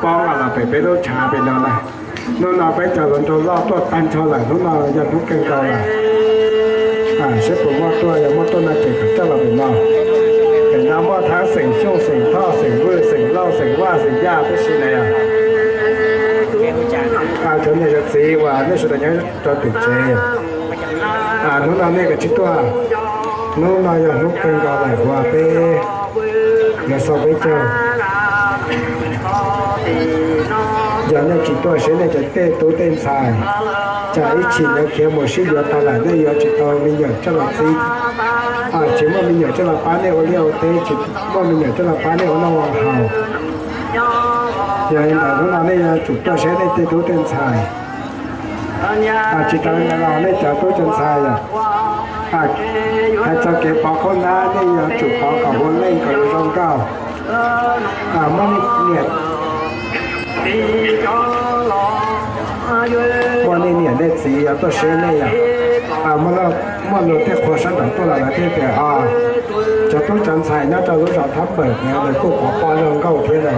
Poob los pem peb lub tshav pem no na. Hnub no peb cov hluas nraug loj tuaj tag nrho lawm, hnub no yog hnub kawg nkaus lawm. Seb puas muaj tuaj, yog muaj tuaj no ces kom coj los pem no. Pem no muaj thab xeem Xyooj, xeem Thoj, xeem Vwj, xeem Lauj, xeem Vaj, xeem Yaj tib si na yog. Cov niam cov txiv uas nej sawv daws nyob rau tim tsev, hnub no nej kav tsij tuaj. Hnub no yog hnub kawg nkaus lawm uas peb yuav xaus peb caug. Yog nej tsis tuaj seb nej cov tej tub tej ntxhais, tsam ib chim lawv khiav mus sib yuav tas lawm nej yuav tsis tau me nyuam coj los txib, tsis muaj me nyuam coj los pab nej ua liaj ua teb, tsis muaj me nyuam coj los pab nej ua noj ua haus. Yog li ntawd hnub no nej yuav tsum tuaj seb nej tej tub tej ntxhais. Tsis tas li ntawd los nej cov tub cov ntxhais, hais txog kev pov qauj nab nej yuav tsum pov kom ua neej kom zoo nkauj. Muaj nej niam, muaj nej niam nej txiv yuav tuaj seb nej yom. Muaj luag tej qhua sab nraud tuaj los lawv thiaj tias, cov tub cov ntxhais nyob rau lub zos Thab Pawm no lawv kuj pov qauj zoo nkauj thiab no.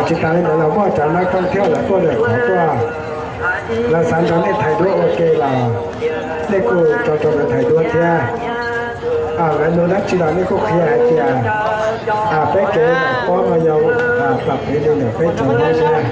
Tsis tas li ntawd los muaj cov nab rooj thiab lawv tuaj lawm qhov tuaj, lawv xav nrog nej thais duab ua ke los nej kuj tso rau lawv thais duab thiab. Lawv nug dab tsi los nej kuj qhia hais tias peb kev lam pob no yog plam kev li ntawm peb tsev Hmoob thiab.